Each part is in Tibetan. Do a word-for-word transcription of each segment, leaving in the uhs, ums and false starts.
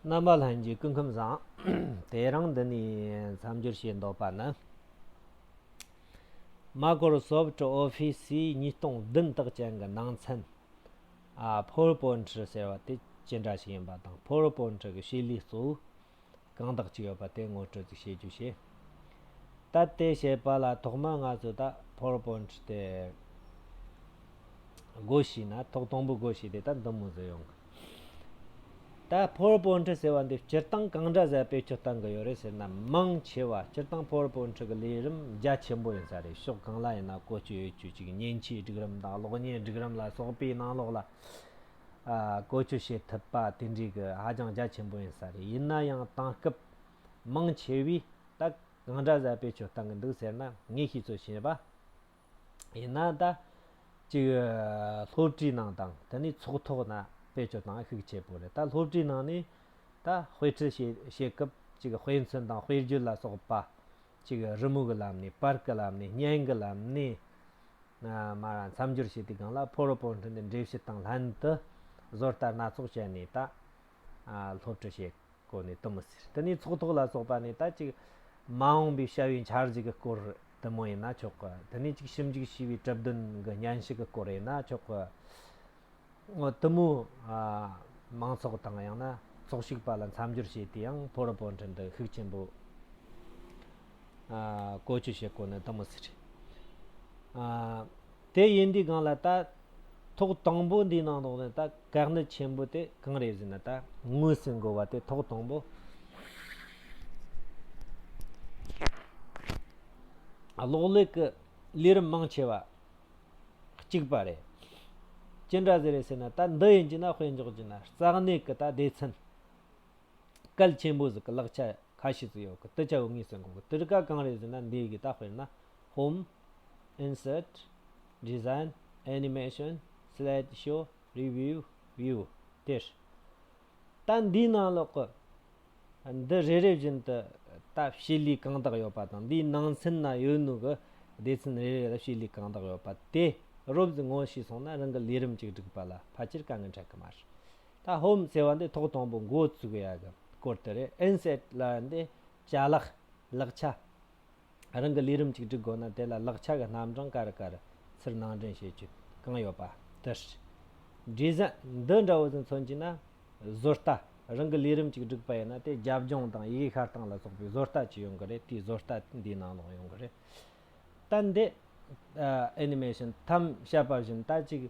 རྣམ་པ་ལྷན་རྒྱས་སྐུ་ཁམས་བཟང་། དེ་རིང་འདི་ནས་མཚམས་སྦྱོར་བྱེད་འདོད་པ་ནི། Microsoft Office ཉིས་སྟོང་བདུན་དག་ཅན་གྱི་ནང་ཚན། ཨ། PowerPoint ཟེར་བ་དེ་ཅི་འདྲ་ཞིག་ཡིན་པ་དང་། PowerPoint གི་བྱེད་ལས་གཙོ་བོ་གང་དག་ཅིག་ཡོད་པ་དེ་ངོ་སྤྲོད་ཅིག་བྱེད་རྒྱུ་བྱས། ད་དེ་བྱེད་པ་ལ་ཐོག་མ་ང་ཚོ་ད་PowerPoint དེ་སྒོ་ཕྱེ་ན། ཐོག་དང་པོ་སྒོ་ཕྱེ་དེ་ད་འདི་མོ་ཟིག་ཡོང་གི། ད་PowerPoint ཟེར་བ་འདི་སྤྱིར་བཏང་གང་འདྲ་ཟིག་བེད་སྤྱོད་གཏང་གི་ཡོད་རེད་ཟེར་ན། མང་ཆེ་བ་སྤྱིར་བཏང་PowerPoint གི་ལས་རིམ་རྒྱ་ཆེན་པོ་ཡིན་ས་རེད། ཕྱོགས་གང་ལ་ཡིན་ན་བཀོལ་སྤྱོད་ཡོད་རྒྱུ་ཅིག་མཉེན་ཆས་སྒྲིག་རིམ་དང་གློག་བརྙན་སྒྲིག་རིམ་ལ་སོགས་པའི་ནང་ལོགས་ལ། ཨ། བཀོལ་སྤྱོད་བྱེད་ཐུབ་པ་དེ་འདྲའི་གི་ཧ་ཅང་རྒྱ་ཆེན་པོ་ཡིན་ས་རེད། ཡིན་ན་ཡང་དེང་སྐབས་མང་ཆེ་བས་ད་གང་འདྲ་ཟིག་བེད་སྤྱོད་གཏང་གི་འདུག་ཟེར་ན། ངས་ཤེས་ཚོད་བྱས་པ་ཡིན་ན། ད་ཅིག་སློབ་གྲྭའི་ནང་དང་དེ་ནས་ཚོགས་ཐོག་ན་བེད་སྤྱོད་གཏང་ཤུགས་ཆེ་པོ་རེད། ད་སློབ་གྲྭའི་ནང་ནས་ད་དཔེ་ཁྲིད་བྱེད་བྱེད་སྐབས་ཅིག་དཔེ་མཚོན་དང་དཔེ་བརྗོད་ལ་སོགས་པ། ཅིག་རི་མོ་གི་ལམ་ནས། པར་གི་ལམ་ནས། བརྙན་གི་ལམ་ནས། ཨ། མ་ར་མཚམས་སྦྱོར་བྱེད་དུས་སྒང་ལ་PowerPoint འདི་འགྲེལ་བཤད་དང་ལྷན་དུ་བཟོ་ལྟ་སྣ་ཚོགས་བྱས་ནས་ད། ཨ། སློབ་ཁྲིད་བྱེད་གོ་ནས་དེ་མོ་ཟེར། དེ་ནས་ཚོགས་ཐོག་ལ་སོགས་པ་ནས་ད་ཅིག་མ་འོངས་པའི་བྱ་བའི་འཆར་གཞི་གི་སྐོར་དེ་མོ་ཡིན་ན་ཆོག་གི། དེ་ནས་ཅིག་ཞིབ་འཇུག་བྱས་པའི་གྲུབ་དོན་གི་སྙན་ཞུ་གི་སྐོར་ཡིན་ན་ཆོག་གི། འོ། དེ་མོ། ཨ། མང་ཚོགས་དང་ཡང་ན་ཚོགས་ཞུགས་པ་ལ་མཚམས་སྦྱོར་བྱེད་དུས་ཡང་PowerPoint འདི་ཤུགས་ཆེན་པོ། ཨ། བཀོལ་སྤྱོད་བྱེད་གོ་ནི་དེ་མོ་ཟིག་རེད། ཨ། དེ་ཡིན་དུས་སྒང་ལ་ད་ཐོག་དང་པོ་འདིའི་ནང་ལོགས་ནས་ད་གལ་གནད་ཆེན་པོ་དེ་གང་རེད་ཟེར་ན། ད་ངོས་ཟིན་དགོས་པ་དེ་ཐོག་དང་པོ། གློག་ཀླད་ཀྱི་ལས་རིམ་མང་ཆེ་བ་གཅིག་པ་རེད། ཅི་འདྲ་ཟིག་རེད་ཟེར་ན། ད་འདི་ཡིན་གྱི་ན། དཔེ་འཇོག་གྱི་ན། རྩ་གནད་ཀྱི་ད་སྡེ་ཚན་གལ་ཆེན་པོ་ཟིག་གི་ལེགས་ཆ་ཁ་ཤས་ཟིག་ཡོད་གི། དེ་ཆ་བོ་ངོས་ཟིན་དགོས་གི། དེ་ག་གང་རེད་ཟེར་ན། འདི་གི་ད་དཔེར་ན་Home, Insert, Design, Animation, Slide Show, Review, View དེ་རེད། ད་འདིའི་ནང་ལོགས་ཀྱི་འདི་རེ་རེ་བཞིན་དུ་ད་བྱེད་ལས་གང་དག་ཡོད་པ་དང་། འདིའི་ནང་ཚན་ན་ཡོད་ནོ་གི་སྡེ་ཚན་རེ་རེ་ལ་བྱེད་ལས་གང་དག་ཡོད་པ་དེ་རོབ་ཙམ་ངོ་ཤེས་སོང་ན། རང་གི་ལས་རིམ་ཅིག་སྒྲིག་པ་ལ་ཕལ་ཆེར་དཀའ་ངལ་འཕྲད་གི་མ་རེད། ད་Home ཟེར་བ་འདི་ཐོག་དང་པོ་འགོ་བཙུགས་ཡ་གི་སྐོར་དེ་རེད། Insert ལབ་ཡ་འདི་ཅ་ལག་ལག་ཆ། རང་གི་ལས་རིམ་ཅིག་སྒྲིག་དགོས་ན་དེ་ལ་ལག་ཆ་གི་རྣམ་གྲངས་ག་རེ་ག་རེ་ཚུར་ནང་འདྲེན་བྱེད་རྒྱུ་གང་ཡོད་པ་དེ་རེད། Design འདི་འདྲ་བོ་ཟིག་མཚོན་གྱི་ན། བཟོ་ལྟ། རང་གི་ལས་རིམ་ཅིག་སྒྲིག་པ་ཡིན་ན་དེ་རྒྱབ་ལྗོངས་དང་ཡི་གེ་ཤར་སྟངས་ལ་སོགས་པའི་བཟོ་ལྟ་ཅིག་ཡོང་གི་རེད། དེའི་བཟོ་ལྟ་འདིའི་ནང་ལོགས་ཡོང་གི་རེད། ད་འདི། ཨ། Animation ཐམ་བཤད་པ་བཞིན་ད་ཅིག་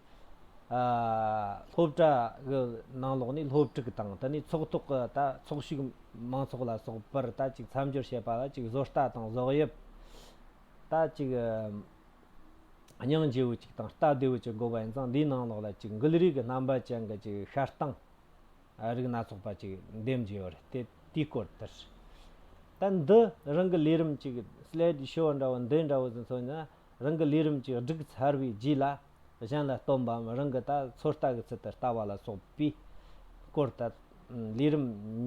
ཨ། སློབ་གྲྭ་གི་ནང་ལོགས་ནས་སློབ་ཕྲུག་དང་། དེ་ནས་ཚོགས་ཐོག་གི་ད་ཚོགས་ཞུགས་མང་ཚོགས་ལ་སོགས་པར་ད་ཅིག་མཚམས་སྦྱོར་བྱེད་པ་ལ་ཅིག་བཟོ་ལྟ་དང་བཟོ་དབྱིབས། ད་ཅིག་ཨ། སྙིང་རྗེ་བོ་ཅིག་དང་སྟབས་བདེ་བོ་ཅིག་དགོས་པ་ཡིན་ཙང་། འདིའི་ནང་ལོགས་ལ་ཅིག་འགུལ་རིས་ཀྱི་རྣམ་པ་ཅན་གྱི་ཅིག་ཤར་སྟངས། ཨ། རིགས་སྣ་ཚོགས་པ་ཅིག་འདེམས་རྒྱུ་ཡོད་རེད། དེ་དེའི་སྐོར་དེ་རེད། ད་འདི་རང་གི་ལས་རིམ་ཅིག་Slide Show འདྲ་བོ་འདི་འདྲ་བོ་ཟིག་མཚོན་ན། རང་གི་ལས་རིམ་ཅིག་སྒྲིག་ཚར་བའི་རྗེས་ལ་གཞན་ལ་སྟོན་པའམ། རང་གི་ད་ཚོད་ལྟ་གི་ཚུལ་དུ་ལྟ་བ་ལ་སོགས་པའི་སྐོར་དེ། ལས་རིམ་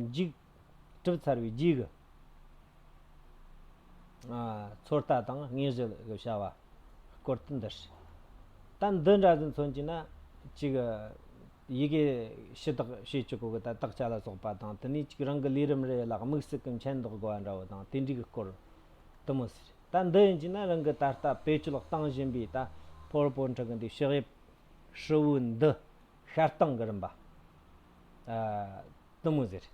མཇུག་གྲུབ་ཚར་བའི་རྗེས་ཀྱི། ཨ། ཚོད་ལྟ་དང་དངོས་གཞི་གི་བྱ་བ་སྐོར་དེ་འདི་རེད། ད་འདི་འདྲ་ཟིག་མཚོན་གྱི་ན། ཅིག་ཡི་གེ་ཞུ་དག་བྱེད་ཆོག་གོ་གི་ད་དག་ཆ་ལ་སོགས་པ་དང་། དེ་ནས་ཅིག་རང་གི་ལས་རིམ་རེ་ལ་དམིགས་བསལ་གྱི་མཆན་འདོགས་དགོས་པ་འདྲ་བོ་དང་། དེ་འདྲའི་གི་སྐོར་དེ་མོ་ཟེར། ད་འདི་ཡིན་གྱི་ན་རང་གི་ད་ལྟ་བེད་སྤྱོད་གཏང་བཞིན་པའི་ད་PowerPoint གི་འདི་བྱེད་དབྱིབས་ཧྲིལ་བོ་འདི་ཤར་སྟངས་གི་རིམ་པ། ཨ། དེ་མོ་ཟེར།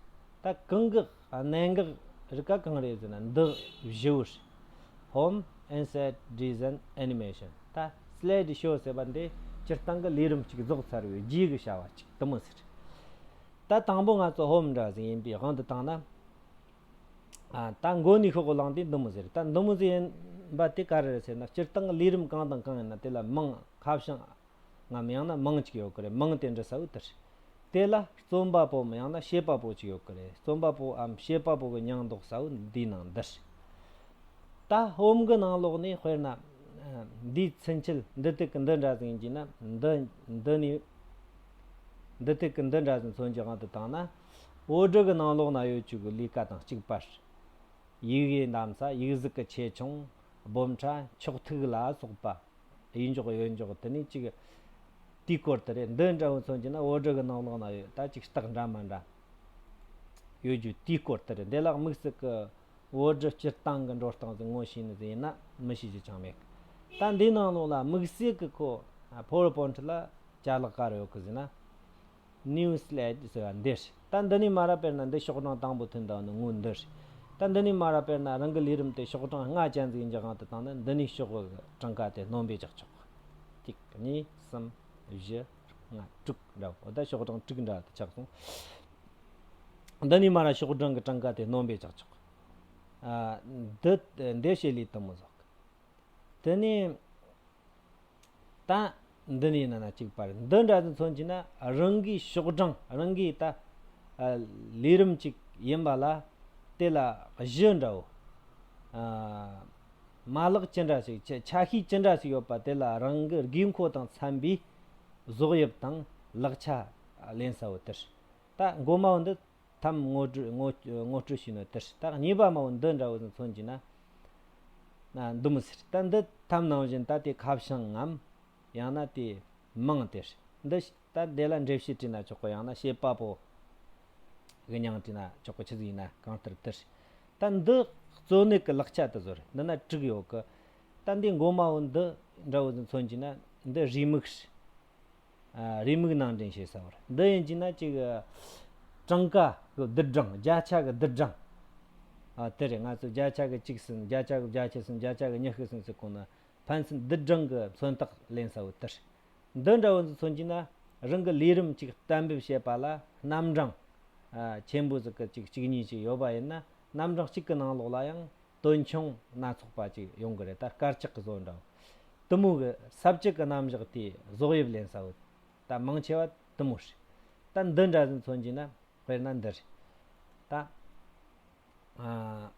ད་གང་གི་གནད་འགག་རིགས་ག་གང་རེད་ཟེར་ན། འདི་བཞི་བོ་རེད། Home, Insert, Design, Animation ད་Slide Show ཟེར་བ་འདི་སྤྱིར་བཏང་གི་ལས་རིམ་ཅིག་རྫོགས་ཚར་བའི་རྗེས་ཀྱི་བྱ་བ་ཅིག་དེ་མོ་ཟེར། ད་དང་པོ་ང་ཚོ་Home འདྲ་ཟིག་ཡིན་པའི་དབང་དུ་བཏང་ན། ཨ། ད་མགོ་ནས་ཤོག་གུ་བླངས་ཏེ་འདི་མོ་ཟེར། ད་འདི་མོ་ཟིག་ཡིན་པ་དེ་ག་རེ་རེད་ཟེར་ན། སྤྱིར་བཏང་གི་ལས་རིམ་གང་དང་གང་ཡིན་ན་དེ་ལ་མིང་ཁ་བྱང་ངམ་ཡང་ན་མིང་གཅིག་ཡོད་གི་རེད། མིང་དེ་འབྲི་ས་བོ་དེ་རེད། དེ་ལ་རྩོམ་པ་པོའམ་ཡང་ན་བྱེད་པ་པོ་གཅིག་ཡོད་གི་རེད། རྩོམ་པ་པོའམ་བྱེད་པ་པོ་གི་མྱིང་འདོགས་ས་བོ་འདིའི་ནང་འདི་རེད། ད་Home གི་ནང་ལོགས་ནས་དཔེར་ན། འདིའི་ཚུན་ཆད་འདི་དེ་གི་འདི་འདྲ་ཟིག་ཡིན་གྱི་ན། འདི་འདི་ནས་འདི་དེ་གི་འདི་འདྲ་ཟིག་མཚོན་གྱི་དབང་དུ་བཏང་ན། བོད་སྒྲིག་གི་ནང་ལོགས་ན་ཡོད་རྒྱུ་གི་ལས་ཀ་དང་གཅིག་པ་རེད། ཡི་གེ་གདམ་ས། ཡིག་གཟུགས་ཀྱི་ཆེ་ཆུང་། སྦོམ་ཕྲ། འཁྱོག་ཐིག་ལ་སོགས་པ། གཡས་འཇོག་གཡོན་འཇོག་དེ་ནས་ཅིག་དེའི་སྐོར་དེ་རེད། འདི་འདྲ་བོ་མཚོན་གྱི་ན་བོད་སྒྲིག་གི་ནང་ལོགས་ན་ཡོད། ད་ཅིག་རྟགས་འདྲ་མི་འདྲ། ཡོད་རྒྱུ་དེའི་སྐོར་དེ་རེད། འདི་ལ་དམིགས་བསལ་གྱི་བོད་འབྲི་སྤྱིར་བཏང་གི་འགྲོ་སྟངས་ཟིག་ངོ་ཤེས་ནི་ཟིག་ཡིན་ན་མི་ཤེས་རྒྱུ་ཅང་མེད། ད་འདིའི་ནང་ལོགས་ལ་དམིགས་བསལ་གྱི་ཁོ་ཕོ་ཝར་པོ་ཡིན་ཊི་ལ་ཅ་ལག་ག་རེ་ཡོད་གི་ཟེར་ན། ནིའུ་སི་ལེ་ཊི་ཟེར་བ་འདི་རེད། ད་འདི་ནས་མར་དཔེར་ན་འདི་ཤོག་གྲངས་དང་པོ་ཐོན་བཏང་ནི་ངོ་འདི་རེད། ད་འདི་ནས་མར་དཔེར་ན་རང་གི་ལས་རིམ་དེ་ཤོག་གྲངས་ལྔ་ཅན་ཟིག་འཇོག་གང་དུ་བཏང་ན། འདི་ནས་ཤོག་གི་གྲངས་ཀ་དེ་སྣོན་པ་རྒྱག་ཆོག་གཅིག་གཉིས་གསུམ་བཞི་ལྔ་དྲུག་འདྲ་བོ། ད་ཤོག་གྲངས་དྲུག་འདྲ་དེ་ཆགས་སོང་། འདི་ནས་མར་ཤོག་གྲངས་ཀྱི་གྲངས་ཀ་དེ་སྣོན་པ་རྒྱག་ཆོག་ཨ། འདི་འདི་བྱེད་ལས་དུ་མོ་ཟོག་དེ་ནས་ད་འདི་ནས་ཡིན་ན་ན་གཅིག་པ་རེད། འདི་འདྲ་ཟིག་མཚོན་གྱི་ན་རང་གི་ཤོག་གྲངས་རང་གི་ད་ཨ་ལས་རིམ་གཅིག་ཡིན་པ་ལ་དེ་ལ་གཞི་འདྲ་བོ། ཨ། མ་ལག་ཅི་འདྲ་ཞིག་ཆ་ཆ་ཤས་ཅི་འདྲ་ཞིག་ཡོད་པ་དེ་ལ་རང་གི་དགོས་མཁོ་དང་འཚམ་པའི་བཟོ་དབྱིབས་དང་ལག་ཆ་ལེན་ས་བོ་དེ་རེད། ད་འགོ་མ་བོ་འདི་ཐམ་ངོ་སྤྲོད་ངོ་ངོ་སྤྲོད་བྱས་ནོ་དེ་རེད། ད་གཉིས་པ་མ་བོ་འདི་འདྲ་བོ་ཟིག་མཚོན་གྱི་ན། ན་འདི་མོ་ཟེར། ད་འདི་ཐམ་ནང་བཞིན་ད་དེ་ཁ་བྱང་ངམ། ཡང་ན་དེ་མིང་དེ་རེད། འདི་ད་དེ་ལ་འགྲེལ་བཤད་བྲིས་ན་ཆོག་གི། ཡང་ན་བྱེད་པ་པོ་གི་མྱིང་བྲིས་ན་ཆོག་གི། ཆི་ཟིག་ཡིན་ན་གང་ལྟར་དེ་རེད། ད་འདི་གཙོ་གནད་ཀྱི་ལག་ཆ་དེ་ཚོ་རེད། འདི་ན་དྲུག་ཡོད་གི། ད་འདི་འགོ་མ་བོ་འདི་འདྲ་བོ་ཟིག་མཚོན་གྱི་ན་འདི་རེའུ་མིག་རེད། ཨ། རེའུ་མིག་ནང་འདྲེན་བྱེད་ས་བོ་རེད། འདི་ཡིན་གྱི་ན་ཅིག་གྲངས་ཀ་གི་བསྡུར་གྲངས། བརྒྱ་ཆ་གི་བསྡུར་གྲངས། ཨ། དེ་རེད། ང་ཚོ་བརྒྱ་ཆ་གི་གཅིག་ཟིན། བརྒྱ་ཆ་གི་བརྒྱད་ཅུ་ཟིན། བརྒྱ་ཆ་གི་ཉི་ཤུ་ཟིན་ཟེར་གོང་ན་ཕན་ཚུན་བསྡུར་གྲངས་ཀྱི་མཚོན་རྟགས་ལེན་ས་བོ་དེ་རེད། འདི་འདྲ་བོ་ཟིག་མཚོན་གྱི་ན་རང་གི་ལས་རིམ་ཅིག་གཏན་འབེབས་བྱེད་པ་ལ་རྣམ་གྲངས། ཨ། ཆེན་པོ་ཟིག་གི་ཅིག་གཅིག་གཉིས་ཅིག་ཡོད་པ་ཡིན་ན། རྣམ་གྲངས་གཅིག་གི་ནང་ལོགས་ལ་ཡང་དོན་ཆུང་སྣ་ཚོགས་པ་ཅིག་ཡོང་གི་རེད། ད་དཀར་ཆག་གི་བཟོ་འདྲ་བོ། དེ་མོ་གི་ས་བཅད་ཀྱི་རྣམ་གཞག་དེ་བཟོ་དབྱིབས་ལེན་ས་བོ། ད་མང་ཆེ་བ་དེ་མོ་རེད། ད་འདི་འདྲ་ཟིག་མཚོན་གྱི་ན་དཔེར་ན་འདི་རེད། ད། ཨ།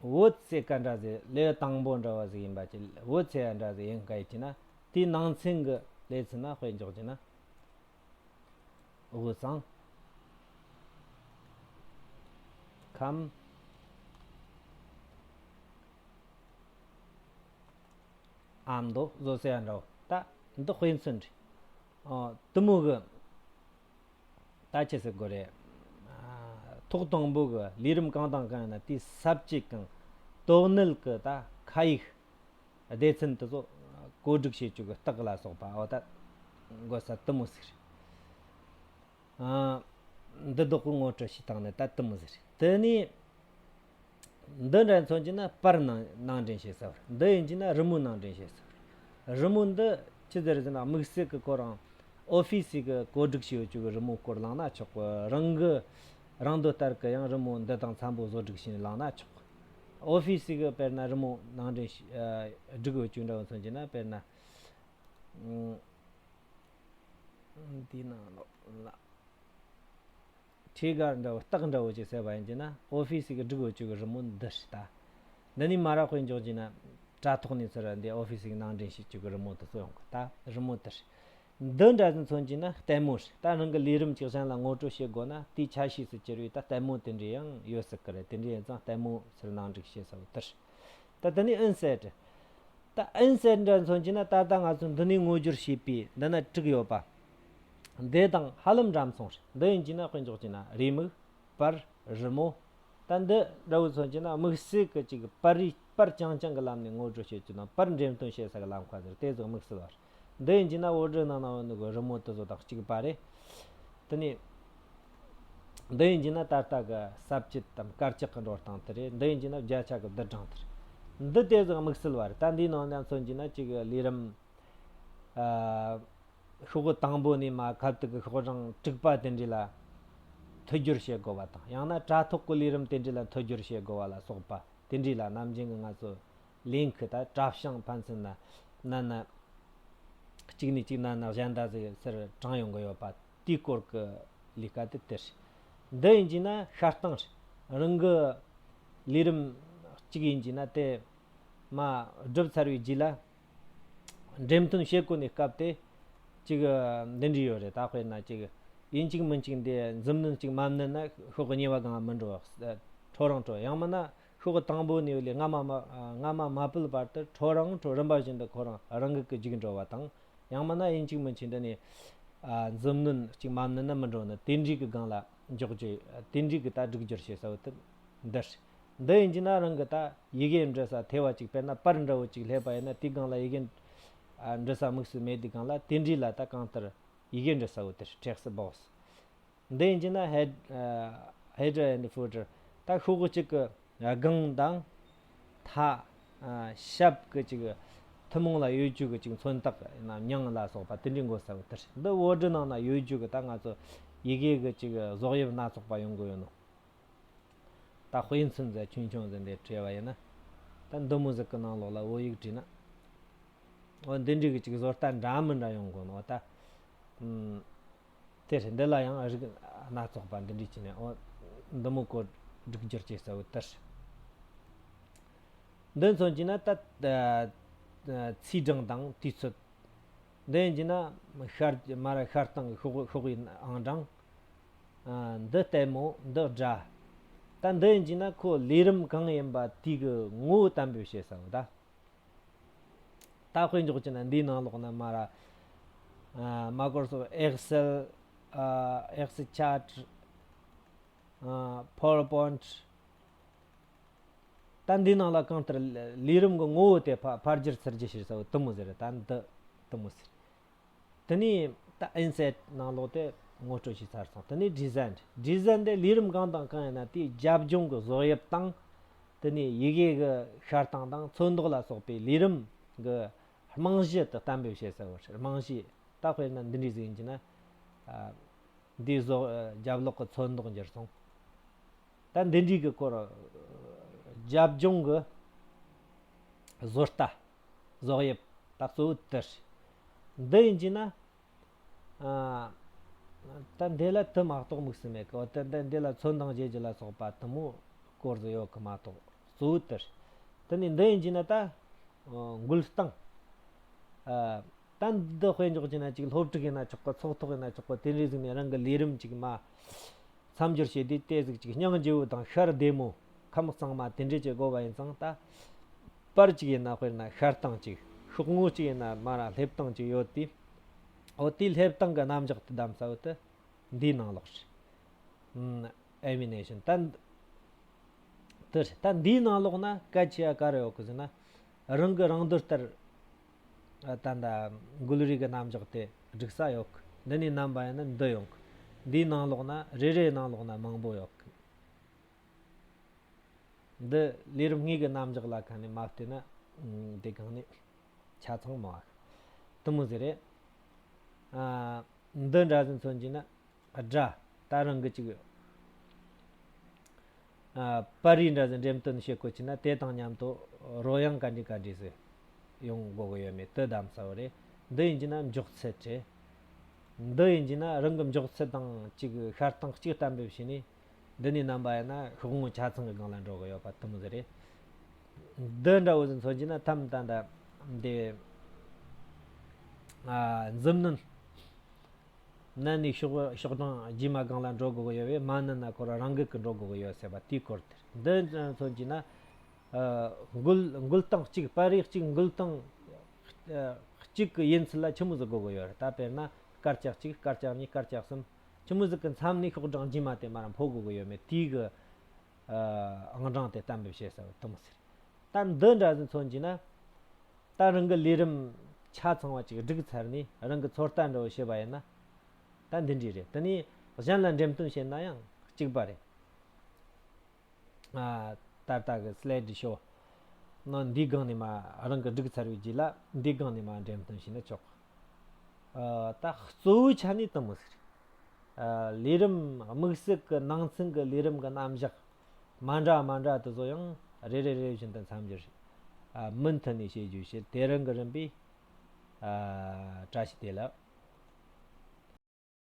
བོད་ཟེར་ག་འདྲ་ཟིག་ལེའུ་དང་པོ་འདྲ་བ་ཟིག་ཡིན་པ་ཅིག་བོད་ཟེར་ཡ་འདྲ་ཟིག་ཡིན་ག་ཡིན་གྱི་ན། དེའི་ནང་ཚན་གྱི་ལེའུ་ཚན་ན་དཔེ་འཇོག་གྱི་ན། དབུས་གཙང་། ཁམས། ཨ་མདོ་བཟོ་ཟེར་ཡ་འདྲ་བོ། ད་འདི་དཔེ་མཚོན་རེད། ཨོ། དེ་མོ་གི། ད་ཅི་ཟེར་དགོས་རེད། ཨ། ཐོག་དང་པོ་གི་ལས་རིམ་གང་དང་གང་ཡིན་ན་དེའི་ས་བཅད་གང་། དོན་གནད་གི་ད་ཁ་ཡིག་སྡེ་ཚན་དེ་ཚོ་བཀོད་སྒྲིག་བྱེད་རྒྱུ་གི་རྟགས་ལ་སོགས་པ། འོ། ད་དགོས་ས་དེ་མོ་ཟིག་རེད། ཨ། འདི་བདག་པོའི་ངོ་སྤྲོད་བྱས་བཏང་ནས་ད་དེ་མོ་ཟིག་རེད། དེ་ནས་འདི་འདྲ་མཚོན་གྱི་ན་པར་ནང་ནང་འདྲེན་བྱེད་ས་བོ་རེད། འདི་ཡིན་གྱི་ན་རི་མོ་ནང་འདྲེན་བྱེད་ས་བོ་རེད། རི་མོ་འདི་ཅི་ཟེར་ཟེར་ན་དམིགས་བསལ་གྱི་ཁོ་རང་ཨོ་ཕི་སི་གི་བཀོད་སྒྲིག་བྱས་ཡོད་རྒྱུ་གི་རི་མོ་སྐོར་བླངས་ན་ཆོག་གི། རང་གི་རང་འདོད་ལྟར་གྱི་ཡང་རི་མོ་འདི་དང་འཚམ་པོ་བཟོ་སྒྲིག་བྱས་ནས་བླངས་ན་ཆོག་གི། ཨོ་ཕི་སི་གི་དཔེར་ན་རི་མོ་ནང་འདྲེན་བྱས་ཨ་བསྒྲིགས་ཡོད་རྒྱུ་འདྲ་བོ་མཚོན་གྱི་ན། དཔེར་ན། འདི་ནང་ལོགས་ལ། ཁྲིད་ག་འདྲ་བོ། རྟགས་འདྲ་བོ་ཅིག་བྱས་པ་ཡིན་གྱི་ན། ཨོ་ཕི་སི་གི་བསྒྲིགས་ཡོད་རྒྱུ་གི་རི་མོ་འདི་རེད་ད། འདི་ནས་མར་དཔེ་འཇོག་གྱི་ན། དྲ་ཐོག་ནས་ཚུར་འདི་ཨོ་ཕི་སི་གི་ནང་འདྲེན་བྱས་རྒྱུ་གི་རི་མོ་དེ་ཚོ་ཡོང་གི། ད་རི་མོ་དེ་རེད། འདི་འདྲ་ཟིག་མཚོན་གྱི་ན་ལྟད་མོ་རེད། ད་རང་གི་ལས་རིམ་ཅིག་གཞན་ལ་ངོ་སྤྲོད་བྱེད་དགོས་ན་དེའི་ཆ་ཤས་སུ་གྱུར་བའི་ད་ལྟད་མོ་དེ་འདྲ་ཡང་ཡོད་སྲིད་ཀྱི་རེད། དེ་འདྲ་ཡིན་ཙང་ལྟད་མོ་ཚུར་ནང་འདྲེན་བྱེད་ས་བོ་དེ་རེད། ད་དེ་ནས་ཨིན་སེར་ཊི། ད་ཨིན་སེར་ཊི་འདྲ་མཚོན་གྱི་ན་ད་ལྟ་ང་ཚོ་འདི་ནས་ངོ་སྦྱོར་བྱས་པའི་འདི་ན་དྲུག་ཡོད་པ། འདི་དང་ཧ་ལམ་འདྲ་མཚུངས་རེད། འདི་ཡིན་གྱི་ན་དཔེ་འཇོག་གྱི་ན་རེའུ་མིག་པར། རི་མོ། ད་འདི་འདྲ་བོ་མཚོན་གྱི་ན་དམིགས་བསལ་གྱི་ཅིག་པར་རིས་པར་རྐྱང་རྐྱང་གི་ལམ་ནས་ངོ་སྤྲོད་བྱེད་རྒྱུ་དང་། པར་འགྲེམས་སྟོན་བྱེད་ས་གི་ལམ་ཁ་ཟེར་དེ་ཟིག་དམིགས་བསལ་བ་རེད། འདི་ཡིན་གྱི་ན་བོད་འབྲི་ནང་ན་ཡོད་ནི་གི་རི་མོ་དེ་ཚོ་དང་གཅིག་པ་རེད། དེ་ནས་འདི་ཡིན་གྱི་ན་ད་ལྟ་གི་ས་བཅད་དམ་དཀར་ཆག་གི་འགྲོ་སྟངས་དེ་རེད། འདི་ཡིན་གྱི་ན་བརྒྱ་ཆ་གི་བསྡུར་གྲངས་དེ་རེད། འདི་དེ་ཟིག་དམིགས་བསལ་བ་རེད། ད་འདིའི་ནང་ན་མཚོན་གྱི་ན་ཅིག་ལས་རིམ། ཨ། ཤོག་བུ་དང་པོ་ནས་མར་ཁ་ཐུག་གི་ཤོག་གྲངས་དྲུག་པ་དེ་འདྲ་ལ་མཐུད་སྦྱོར་བྱེད་དགོས་པ་དང་། ཡང་ན་དྲ་ཐོག་གི་ལས་རིམ་དེ་འདྲ་ལ་མཐུད་སྦྱོར་བྱེད་དགོས་པ་ལ་སོགས་པ་དེ་འདྲ་ལ་ནམ་རྒྱུན་གྱི་ང་ཚོ་ལིང་ཁི་ད་དྲ་བྱང་ཕན་ཚུན་ན་ན་ན་གཅིག་ནས་གཅིག་ན་ན་གཞན་དག་ཟིག་ཟེར་དྲངས་ཡོང་གི་ཡོད་པ་དེའི་སྐོར་གྱི་ལས་ཀ་དེ་དེ་རེད། འདི་ཡིན་གྱི་ན་ཤར་སྟངས་རེད། རང་གི་ལས་རིམ་གཅིག་ཡིན་གྱི་ན་དེ་མར་བསྒྲུབས་ཚར་བའི་རྗེས་ལ། འགྲེམས་སྟོན་བྱེད་དགོས་ནི་སྐབས་དེ། ཅིག་འདི་འདྲ་ཡོད་རེད། ད་དཔེར་ན་ཅིག་ཡིན་གཅིག་མིན་གཅིག་འདི་མཛུབ་གནོན་གཅིག་མ་བསྣུན་ན་ཤོག་གཉིས་པ་སྒང་མི་འགྲོ། ཁྲོ་རང་ཁྲོ། ཡང་མིན་ན་ཤོག་དང་པོ་ནས་ལས་སྔ་མ་མ་སྔ་མ་མ་ཕུད་བར་དུ་ཁྲོ་རང་ཁྲོ། རིམ་པ་བཞིན་དུ་ཁོ་རང་རང་འགུལ་གྱིས་རྒྱུགས་འགྲོ་བ་དང་། ཡང་མིན་ན་ཡིན་གཅིག་མིན་གཅིག་འདི་ནས་མཛུབ་གནོན་གཅིག་མ་བསྣུན་ན་མི་འགྲོ་ནི་དེ་འདྲའི་གི་སྒང་ལ། འཇོག་རྒྱུ་དེ་འདྲའི་གི་ད་སྒྲིག་སྦྱོར་བྱེད་ས་བོ་དེ་འདི་རེད། འདི་ཡིན་གྱི་ན་རང་གི་ད་ཡི་གེ་འབྲི་ས་ཐེ་བ་ཅིག་དཔེར་ན་པར་འདྲ་བོ་ཅིག་སླེབས་པ་ཡིན་ན་དེའི་སྒང་ལ་ཡི་གེ་འབྲི་ས་དམིགས་སུ་མེད་དུས་སྒང་ལ་དེ་འདྲའི་ལ་ད་གང་ལྟར་ཡི་གེ་འབྲི་ས་བོ་དེ་རེད། text box། འདི་ཡིན་གྱི་ན་head header and footer། ད་ཤོག་གུ་གཅིག་གི་སྒང་དང་མཐའ། ཞབས་ཀྱི་ཅིག་ཐུན་མོང་ལ་ཡོད་རྒྱུ་གི་ཅིག་མཚོན་རྟགས་ཡིན་ན་མྱིང་ལ་སོགས་པ་དེ་འདྲའི་འགོད་ས་བོ་དེ་རེད། འདི་Word་ནང་ན་ཡོད་རྒྱུ་གི་ད་ང་ཚོ་ཡི་གེ་གི་ཅིག་བཟོ་དབྱིབས་སྣ་ཚོགས་པ་ཡོང་གི་ཡོད་ནོ། ད་དཔེ་མཚོན་ཟེར་ཆུང་ཆུང་ཟེར་འདི་བྲིས་པ་ཡིན་ན། ད་འདི་མོ་ཟིག་གི་ནང་ལོགས་ལ་བོད་ཡིག་བྲིས་ན། འོ་འདི་འདྲའི་གི་ཅིག་བཟོ་ལྟ་འདྲ་མི་འདྲ་ཡོང་གོ་ནོ་ད། ཨུམ། དེ་རེད། འདི་ལ་ཡང་རིགས་སྣ་ཚོགས་པ་འདི་འདྲའི་ཅི་ནས་འོ་འདི་མོ་གོ་སྒྲིག་སྦྱོར་བྱེད་ས་བོ་དེ་རེད། འདི་མཚོན་གྱི་ན་ད་ཚེས་གྲངས་དང་དུས་ཚོད། འདི་ཡིན་གྱི་ན་ཤར་མ་ར་ཤར་སྟེང་གི་ཤོག་ཤོག་གི་ཨང་གྲངས། འདི་ལྟད་མོ་འདི་སྒྲ། ད་འདི་ཡིན་གྱི་ན་ཁོ་ལས་རིམ་གང་ཡིན་པ་དེའི་གི་ངོ་བོ་གཏན་འབེབས་བྱེད་ས་བོ་ད། ད་དཔེ་འཇོག་གྱི་ན་འདིའི་ནང་ལོགས་ན་མ་ར། Microsoft Excel། Excel chart། PowerPoint། ད་འདིའི་ནང་ལ་གང་ལྟར་ལས་རིམ་གྱི་ངོ་བོ་དེ་ཕར་ཕར་བསྒྱུར་ཚུར་བསྒྱུར་བྱེད་ས་བོ་དེ་མོ་ཟེར། ད་འདི་དེ་མོ་ཟེར། དེ་ནས་ད་insert་ནང་ལོགས་དེ་ངོ་སྤྲོད་བྱས་ཚར་སོང་། དེ་ནས་design། design་དེ་ལས་རིམ་གང་དང་གང་ཡིན་ན་དེའི་རྒྱབ་ལྗོངས་ཀྱི་བཟོ་དབྱིབས་དང་། དེ་ནས་ཡི་གེ་གི་ཤར་སྟངས་དང་ཚོན་མདོག་ལ་སོགས་པའི་ལས་རིམ་གྱི་རྨང་གཞི་དེ་གཏན་འབེབས་བྱེད་ས་བོ་རེད། རྨང་གཞི་ད་དཔེར་ན་འདི་འདྲའི་ཟིག་ཡིན་གྱི་ན། འདིའི་བཟོ་རྒྱབ་ལོགས་ཀྱི་ཚོན་མདོག་འགྱུར་སོང་། ད་འདི་འདྲའི་གི་སྐོར། རྒྱབ་ལྗོངས་ཀྱི་བཟོ་ལྟ། བཟོ་དབྱིབས་ད་གཙོ་བོ་དེ་རེད། འདི་ཡིན་གྱི་ན། ད་འདི་ལ་དེ་མ་གཏོགས་དམིགས་སུ་མེད་གི། འོ་དེ་འདི་འདི་ལ་ཚོན་དང་བརྗེ་རྒྱུ་ལ་སོགས་པ་དེ་མོ་སྐོར་ཟིག་ཡོད་གི་མ་གཏོགས་གཙོ་བོ་དེ་རེད། དེ་ནས་འདི་ཡིན་གྱི་ན་ད། འགུལ་སྟངས། ད་འདི་དཔེ་འཇོག་བྱས་ན་ཅིག་སློབ་ཕྲུག་ཡིན་ན་ཆོག་གི། ཚོགས་ཐོག་ཡིན་ན་ཆོག་གི། དེ་འདྲའི་ཟིག་ནས་རང་གི་ལས་རིམ་ཅིག་མ་མཚམས་སྦྱོར་བྱས་དུས་དེ་ཟིག་ཅིག་སྙིང་རྗེ་བོ་དང་ཤར་བདེ་མོ་ཁམས་གཙང་མ་དེ་འདྲས་ཅིག་དགོས་པ་ཡིན་ཙང་ད། པར་ཅིག་ཡིན་ན་དཔེར་ན་ཤར་སྟངས་ཅིག་ཤོག་ངོས་ཅིག་ཡིན་ན་མ་ར་སླེབས་སྟངས་ཅིག་ཡོད་དུས། འོ་དེའི་སླེབས་སྟངས་ཀྱི་རྣམ་གཞག་དེ་གདམ་ས་བོ་དེ་འདིའི་ནང་ལོགས་རེད། animation། ད་དེ་རེད། ད་འདིའི་ནང་ལོགས་ན་གལ་ཆེ་བ་ག་རེ་ཡོད་གི་ཟེར་ན། རང་གི་རང་འདོད་ལྟར། ད་ལྟ་འགུལ་རིས་ཀྱི་རྣམ་གཞག་དེ་སྒྲིག་ས་ཡོད་གི། འདི་ནས་རྣམ་པ་ཡིན་ན་འདི་ཡོང་གི། འདིའི་ནང་ལོགས་ན་རེ་རེའི་ནང་ལོགས་ན་མང་པོ་ཡོད་གི། འདི་ལས་རིམ་དངོས་ཀྱི་རྣམ་གཞག་ལ་ཁ་ནས་མ་བལྟས་ན། འདི་གང་ནས་ཆ་ཚང་མ་བ། དེ་མོ་ཟིག་རེད། འདི་འདྲ་ཟིག་མཚོན་གྱི་ན། སྒྲ། ད་རང་གི་ཅིག་ཨ། པར་རིས་འདྲ་ཟིག་འགྲེམས་སྟོན་བྱེད་དགོས་ཀྱི་ན་དེ་དང་མཉམ་དུ་རོལ་དབྱངས་ག་འདྲ་ག་འདྲ་ཟིག་ཡོང་དགོས་ཀྱི་ཡོད་མེད་དེ་གདམ་ས་བོ་རེད། འདི་ཡིན་གྱི་ན་མགྱོགས་ཚད་རེད། འདི་ཡིན་གྱི་ན་རང་གི་མགྱོགས་ཚད་དང་ཅིག་ཤར་སྟངས་གཅིག་གཏན་འབེབས་བྱས་ནས། འདི་ནས་རྣམ་པ་ཡིན་ན་ཤོག་ངོས་ཆ་ཚང་གི་སྒང་ལ་འགྲོ་གི་ཡོད་པ་དེ་མོ་ཟིག་རེད། འདི་འདྲ་བོ་ཟིག་མཚོན་གྱི་ན་ཐམ་ད་ད་འདི། ཨ། མཛུབ་གནོན། ནན་ནས་ཤོག་ཤོག་གྲངས་རྗེས་མ་སྒང་ལ་འགྲོ་དགོས་ཀྱི་ཡོད་པས། མ་ནན་ན་ཁོ་རང་རང་འགུལ་གྱིས་འགྲོ་དགོས་ཀྱི་ཡོད་ཟེར་བ་དེའི་སྐོར་དེ་རེད། འདི་མཚོན་གྱི་ན། ཨ། འགུལ་འགུལ་སྟངས་གཅིག་པར་རིས་གཅིག་འགུལ་སྟངས་གཅིག་གི་ཡུན་ཚད་ལ་ཆི་མོ་ཟིག་དགོས་ཀྱི་ཡོད་རེད། ད་དཔེར་ན་སྐར་ཆ་གཅིག་སྐར་ཆ་གཉིས་སྐར་ཆ་གསུམ་ཆི་མོ་ཟིག་གི་མཚམས་ནས་ཤོག་གྲངས་རྗེས་མ་དེ་མར་འཕོ་དགོས་ཀྱི་ཡོད་མེད་དེའི་གི། ཨ། ཨང་གྲངས་དེ་གཏན་འབེབས་བྱེད་ས་བོ་དེ་མོ་ཟིག་རེད། ད་འདི་འདྲ་ཟིག་མཚོན་གྱི་ན། ད་རང་གི་ལས་རིམ་ཆ་ཚང་བ་ཅིག་བསྒྲིགས་ཚར་ནས་རང་གི་ཚོད་ལྟ་འདྲ་བོ་བྱས་པ་ཡིན་ན། ད་འདི་འདྲ་རེད། དེ་ནས་གཞན་ལ་འགྲེམས་སྟོན་བྱས་ན་ཡང་གཅིག་པ་རེད། ཨ། ད་ལྟ་གི་སི་ལའི་ཌི་ཤོ་ནང་འདིའི་སྒང་ནས་མར་རང་གི་བསྒྲིགས་ཚར་བའི་རྗེས་ལ་འདིའི་སྒང་ནས་མར་འགྲེམས་སྟོན་བྱས་ན་ཆོག་ཨ། ད་གཙོ་བོའི་ཆ་ནས་དེ་མོ་ཟིག་རེད། ཨ། ལས་རིམ་དམིགས་བསལ་གྱི་ནང་ཚན་གྱི་ལས་རིམ་གྱི་རྣམ་གཞག་མ་འདྲ་མ་འདྲ་དེ་ཚོ་ཡང་རེ་རེ་རེ་བཞིན་དུ་མཚམས་སྦྱོར། ཨ། མུ་མཐུད་ནས་བྱེད་རྒྱུའི་ཕྱིར་དེ་རིང་གི་རིམ་པས། ཨ། བཀྲ་ཤིས་བདེ་ལེགས།